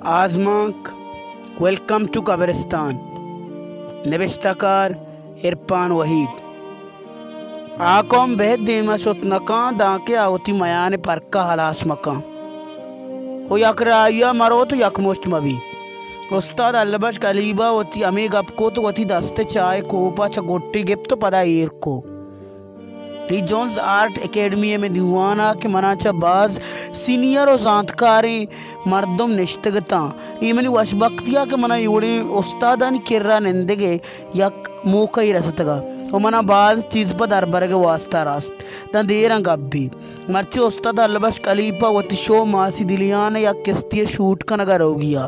آزمانک، welcome to قبرستان۔ نبشتہ کار عرفان وحید۔ آ قوم بہت دیما شت نکاں، دانکہ آ وتی میان پرکا ہلاس مکاں۔ و یک راہیا مروت و یک مشت مبی۔ استاد البشک علیبا وتی ہمے گپ کت و وتی دست چائے کوپا چہ گٹی گپت و پدا ایر کو۔ اے جونز آرٹ اکیڈمی ءِ مئے دیوان ءَ کہ منا چہ باز سینئر و زانتکاریں مردم نشتگ اتاں۔ اے منی وشبختی ءَ کہ منا اے وڑیں استادانی کرا نندگ ءِ یک موقعے رستگ ءَ و منا باز چیز پہ دربرگ ءِ واستا رست۔ داں دیراں گپ بیت۔ مرچی استاد البشک علی پہ وتی شو ماسی دلیان ءِ یک کستی ءِ شوٹ کنگ ءَ روگی ءَ۔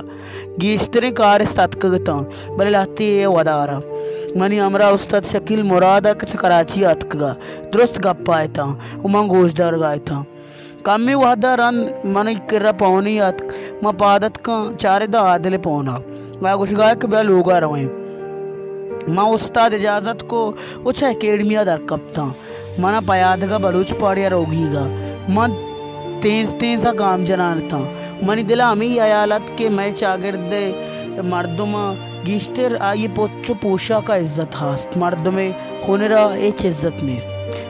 گیشتریں کارست اتکگ اتاں، بلے لہتے اے ودار ءَ۔ منی ہمراہ استاد شکیل مراد ءَ کہ چہ کراچی ءَ اتکگ ءَ، درست گپ ءَ اتاں و من گوشدارگ ءَ اتاں۔ کمے وہد ءَ رند منی کرا پونی اتک، من پاد اتکاں، چارے داں عادل ءِ پون ءَ۔ آ گوشگا کہ بیا لوگ ءَ رویں۔ من استاد اجازت کو و چہ اکیڈمی ءَ در کپتاں۔ منا پیادگ ءَ بلوچ پاڑے ءَ روگیگ ءَ من تیز تیز ءَ گام جنان اتاں۔ منی دل ءَ ہمے ہیال ات کہ مئے چاگرد ءِ مردماں گیشتر آئی ءِ پچ و پوشاک ءَ عزت ہست، مردم ءِ ہنر ءَ ہچ عزت نیست۔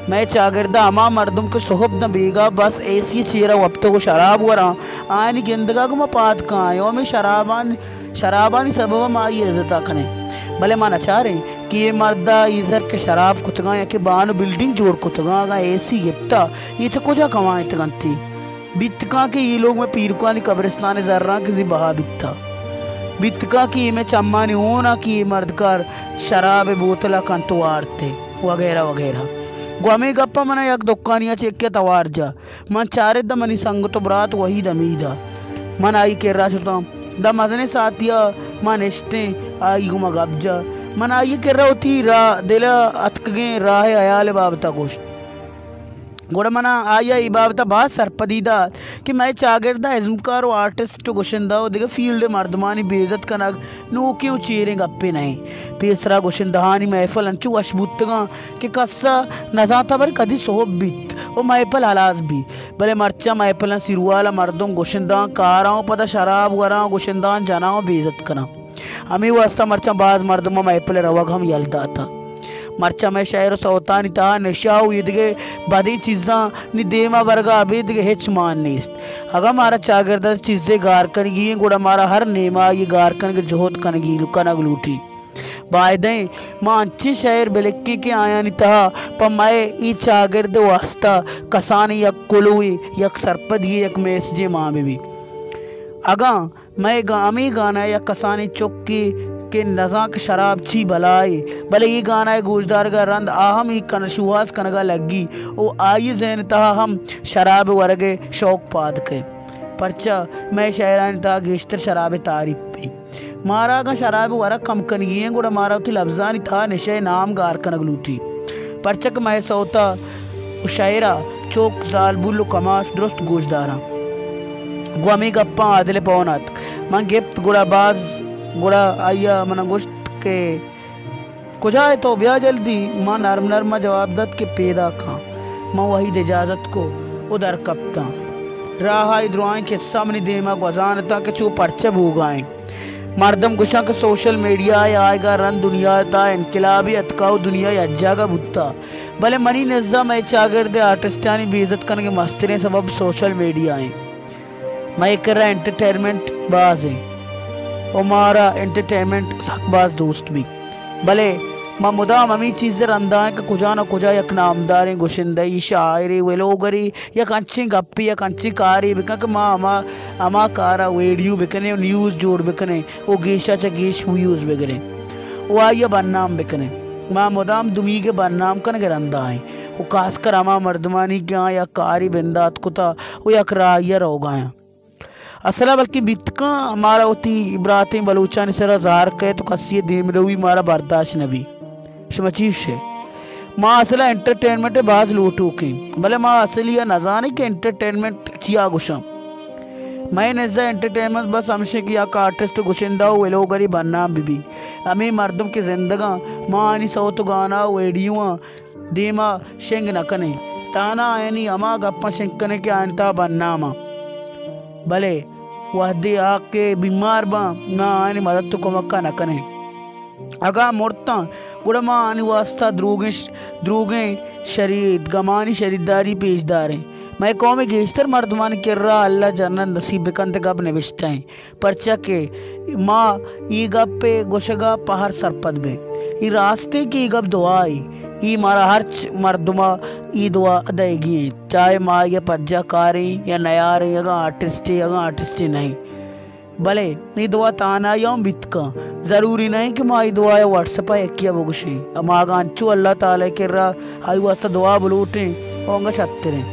مئے چاگرد ءَ ہما مردم کہ سہب داں بیگاہ بس اے سی ءِ چیرا وپتگ و شراب وراں، آیانی گندگ ءَ گوں ما پاد کایاں و ہمے شرابانی شرابانی سبب ءَ ما آئی ءِ عزت ءَ کنیں، بلے ما نچاریں کہ اے مرد ءَ اے زر کہ شراب کتگاں یا کہ بان و بلڈنگ جوڑ کتگاں، اگاں اے سی گپتا، اے چہ کجا کمائینتگ انت؟ بیت کاں کہ اے لوگ مئے پیرکانی قبرستان ءِ زراں کہ زی بہا بیتا۔ بیت کاں کہ اے مئے چمانی ہون ءَ کہ اے مردکار شراب ءِ بوتل ءَ کنت و وارت ءَ وغیرہ وغیرہ۔ گوں ہمے گپ ءَ من ءَ یک دکانی ءَ چہ یکے ءَ توار جا۔ من چارت داں منی سنگت و برات وحید حمید ءَ۔ من آئی کرا شتاں۔ داں مزنیں ساعتے ءَ ما نشتیں، آئی گوما گپ جا۔ من آئی کرا وتی را-، دل ءَ اتکگیں راہ ءِ ہیال ءِ بابت ءَ گوشت۔ گڑا من ءَ آئی ءَ اے بابت ءَ باز سرپدی دات کہ مئے چاگرد ءَ ازمکار و آرٹسٹ و گشندہ و دگہ فیلڈ ءِ مردمانی بے عزت کنگ نوکیں و چیریں گپے نہ انت۔ پیسرا گشندہانی محفل انچو وش بوتگاں کہ کس ءَ نزانتہ بلے کدی سہب بیت و محفل ہلاس بیت، بلے مرچاں محفلاں سیروال ءَ مردم گشندہاں کاراں و پدا شراب وراں و گشندہاں جناں و بے عزت کناں۔ ہمے واستا مرچاں باز مردماں محفل ءَ روگ ہم یل داتہ۔ مرچاں مئے شئیر و سوتانی تہا نشہ و ایدگہ بدیں چیزانی دیما برگا ابید دگہ ہچ مان نیست۔ اگاں مارا چاگرد ءَ چیزے گار کنگی انت، گڑا مارا ہر نیما آئی گار کنگ ءِ جہد کنگی، کنگ لوٹی۔ بائدیں ما انچیں شئیر بلکیں کہ آیانی تہا پہ مئے اے چاگرد ءِ واستا کسانیں یک کلوہے، یک سرپدی ءِ یک میسجے مان بہ بیت۔ اگاں مئے گا-، ہمے گانا یا کسانیں چکے کہ نزاں کہ شراب چی بلائے، بلے اے گانا ءِ گوشدارگ ءَ رند آ ہم اے کن-، شوہاز کنگ ءَ لگی و آئی ءِ ذہن ءِ تہا ہم شراب ورگ ءِ شوق پاد کئے۔ پرچا مئے شئیرانی تہا گیشتر شراب ءِ تعریف بیت۔ مارا اگاں شراب ورگ کم کنگی انت، گڑا مارا وتی لبزانی تہا نشہ ءِ نام گار کنگ لوٹی، پرچا کہ مئے سوت ءَ و شئیر ءَ چوک زالبول و کماش درست گوش داراں۔ گوں ہمے گپاں عادل ءِ پون اتک۔ من گپت گڑا باز، گڑا آئی ءَ من ءَ گوشت کہ کجا ئے تو؟ بیا جلدی۔ من نرم نرم ءَ جواب دات کہ پیداک آں۔ من وحید اجازت کو و در کپتاں۔ راہ ءَ اے درائیں کسہ منی دیم ءَ گوزان اتاں کہ چو پرچہ بوگا انت۔ مردم گوشاں کہ سوشل میڈیا ءِ آیگ ءَ رند دنیا ءِ تہا انقلابے اتکا و دنیا یکجاگہ بوتا، بلے منی نزا مئے چاگرد ءِ آرٹسٹانی بے عزت کنگ ءِ مستریں سبب سوشل میڈیا انت۔ مئے کرا انٹرٹینمنٹ باز انت و مارا انٹرٹینمنٹ سک باز دوست بیت، بلے ما مدام ہمے چیز ءِ رندا ایں کہ کجا نہ کجا یک نامداریں گشندہے، شاعرے، ولوگرے، یک انچیں گپے، یک انچیں کارے بکن کہ ما ہما، ہما کارا ویڈیو بکنیں و نیوز جوڑ بکنیں و گیشا چہ گیش ویوز بگریں و آئیا بدنام بکنیں۔ ما مدام دمیگ ءِ بدنام کنگ ءِ رندا ایں و خاص کر ہما مردمانی کہ آیاں یک کارے بندات کتا و یک راہیا روگایاں۔ اصلا بلکیں بیت کاں مارا وتی براتیں بلوچانی سرا زہر کئیت و کسی ءِ دیمروی مارا برداشت نہ بیت۔ شما چی گوش ئے؟ ما اصلا انٹرٹینمنٹ ءِ باز لوٹوک ایں، بلے ما اصلی ءَ نزانیں کہ انٹرٹینمنٹ چیا گوشاں۔ مئے نزا انٹرٹینمنٹ بس ہمشیں کہ یک آرٹسٹ، گشندہ و ولوگرے بدنام بہ بیت۔ ہمے مردم کہ زندگاں، ما آیانی سوت و گانا و ویڈیواں دیما شنگ نہ کنیں، تہنا آیانی ہما گپاں شنگ کنیں کہ آیانی تہا بدنام آں۔ بلے وہدے آ کہ بیمار باں، ما آیانی مدد و کمک ءَ نہ کنیں۔ اگاں مرتاں، گڑا ما آیانی واستا دروگیں ش-، دروگیں شرید، گمانی شریداری پیش داریں۔ مئے قوم ءِ گیشتر مردمانی کرا اللہ جنت نصیب بکنت ءِ گپ نبشتہ ایں، پرچا کہ ما اے گپ ءِ گوشگ ءَ پہر سرپد بیں۔ اے راستیں کہ اے گپ دعائے، اے مارا ہرچ مردم ءَ اے دعا دئیگی ایں، چاہے ما آئی ءَ پجاہ کاریں یا نیاریں، اگاں آرٹسٹے، اگاں آرٹسٹے نہ ایں۔ بلے اے دعا تہنائی ءَ ہم بیت کن۔ ضروری نہ ایں کہ ما اے دعا ءَ واٹس ایپ ءَ یکے ءَ بگوشیں۔ ما اگاں انچو اللہ تعالی ءِ کرا آئی واسطہ دعا بلوٹیں، او انگا شتر ایں۔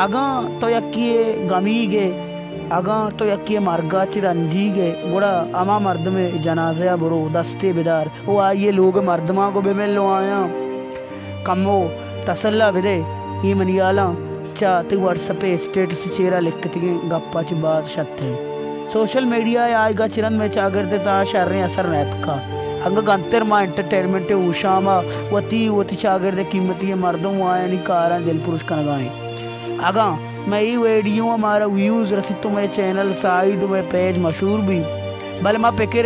اگاں تو یکے ءِ گمیگ ئے، اگاں تو یکے ءِ مرگ ءَ چہ رنجیگ ئے، گڑا ہما مردم ءِ جنازہ ءَ برو، دستے بدار، او آئی ءِ لوگ ءِ مردماں گوں بمل و آیاں کمو تسلا بدئے۔ اے منی ہیالاں چہ تئی واٹس ایپ ءِ اسٹیٹس ءِ چیرا لکھتگیں گپاں چہ باز شتر ایں۔ سوشل میڈیا ءِ آیگ ءَ چہ رند مئے چاگرد ءِ تہا شریں اثر نیتکا۔ انگہ گنتر ما انٹرٹینمنٹ ءِ ہوشام ءَ وتی، وتی چاگرد ءِ قیمتی مردم و آیانی کاراں دلپروش کنگا ایں۔ اگاں مئے اے ویڈیو ءَ مارا ویوز رسیت تو مئے چینل سائیڈ و مئے پیج مشہور بی۔ بلے ما پکر،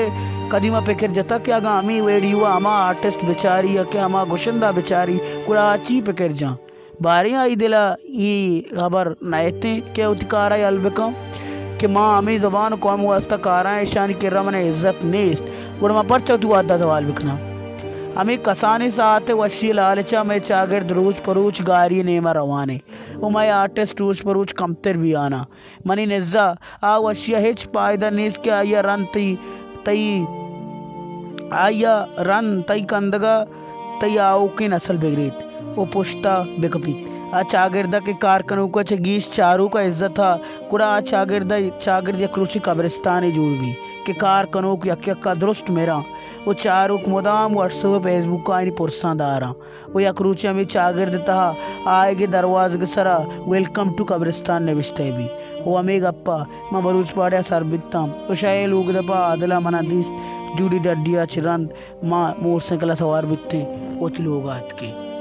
کدی ما پکر جتا کہ اگاں ہمے ویڈیو ءَ ہما آرٹسٹ بچاری یا کہ ہما گشندہ بچاری، گڑا آ چی پکر جاں؟ باریں آئی دل ءَ اے ہبر نئیتیں کہ وتی کار ءَ یل بکن کہ ما ہمے زبان و قوم واسطہ کاراں، ایشانی کرا من عزت نیست، گڑا ما پرچا وتی وہد ءَ زوال بکناں؟ ہمے کسانیں ساعت ءِ وشی ءِ لالچ ءَ مئے چاگرد روچ پہ روچ گاری ءِ نیم ءَ روان ایں و مئے آرٹسٹ روچ پہ روچ کمتر بیان آں۔ منی نزا آ وشی ءَ ہچ پائدہ نیست کہ آئی ءَ رند تئی، تئی، آئی ءَ رند تئی کندگ ءَ تئی آؤکیں نسل بگریت و پشت ءَ بکپیت۔ آ چاگرد ءَ کہ کار کنوک ءَ چہ گیش چاروک ءَ عزت ءَ، گڑا آ چاگرد ءَ، چاگرد یک روچے قبرستانے جوڑ بی کہ کار کنوک یک یک ءَ درست مراں و چاروک مدام واٹس ایپ و فیس بک ءَ آیانی پرساں داراں۔ و یک روچے ہمے چاگرد ءِ تہا آیگ ءِ دروازگ ءِ سرا ویلکم ٹو قبرستان نبشتہ بی۔ و ہمے گپ ءَ من بلوچ پاڑے ءَ سر بیتاں و شہ اے لوگ ءِ دپ ءَ عادل ءَ من ءَ دیست، جوڑی ڈڈی ءَ چہ رند ما موٹر سائیکل ءَ سوار بیتیں، وتی لوگ ءَ اتکیں۔